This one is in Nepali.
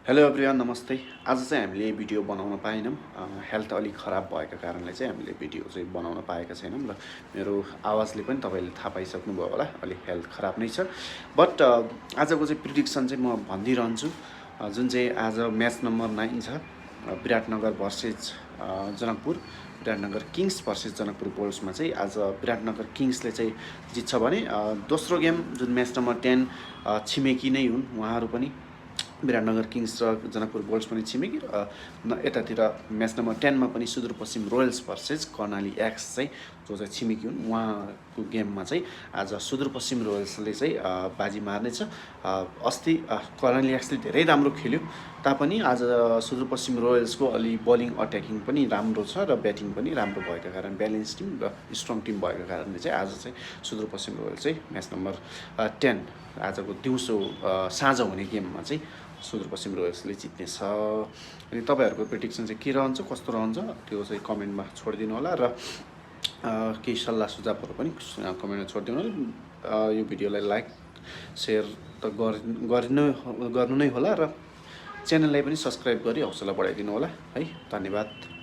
हेलो एभ्रिवान, नमस्ते। आज चाहिँ हामीले भिडियो बनाउन पाएनौँ। हेल्थ अलिक खराब भएको कारणले चाहिँ हामीले भिडियो चाहिँ बनाउन पाएका छैनौँ र मेरो आवाजले पनि तपाईँले थाहा पाइसक्नुभयो होला, अलिक हेल्थ खराब नै छ। बट आजको चाहिँ प्रिडिक्सन चाहिँ म भनिदिइरहन्छु। जुन चाहिँ आज म्याच नम्बर 9 छ, Biratnagar versus Janakpur, Biratnagar kings versus Janakpur बुल्समा चाहिँ आज विराटनगर किङ्सले चाहिँ जित्छ भने दोस्रो गेम जुन म्याच नम्बर 10 छिमेकी नै हुन् उहाँहरू पनि, विराटनगर किङ्स र जनकपुर बुल्स पनि छिमेकी र यतातिर म्याच नम्बर 10 मा पनि Sudurpashchim royals versus Karnali x चाहिँ जो चाहिँ छिमेकी हुन् उहाँको गेममा चाहिँ आज सुदूरपश्चिम रोयल्सले चाहिँ बाजी मार्नेछ। अस्ति कर्णाली एक्सले धेरै राम्रो खेल्यो तापनि आज सुदूरपश्चिम रोयल्सको अलि बलिङ अट्याकिङ पनि राम्रो छ र ब्याटिङ पनि राम्रो भएको कारण ब्यालेन्स टिम र स्ट्रङ टिम भएको कारणले चाहिँ आज चाहिँ सुदूरपश्चिम रोयल्स चाहिँ म्याच नम्बर 10 आजको दिउँसो साँझ हुने गेममा चाहिँ सुदूरपश्चिम रोयल्सले जित्नेछ। अनि तपाईँहरूको प्रेडिक्सन चाहिँ के रहन्छ, कस्तो रहन्छ त्यो चाहिँ कमेन्टमा छोडिदिनु होला र केही सल्लाह सुझावहरू पनि कमेन्टमा छोडिदिनु होला। यो भिडियोलाई लाइक सेयर त गर्नु नै होला र च्यानललाई पनि सब्सक्राइब गरी हौसला बढाइदिनु होला है। धन्यवाद।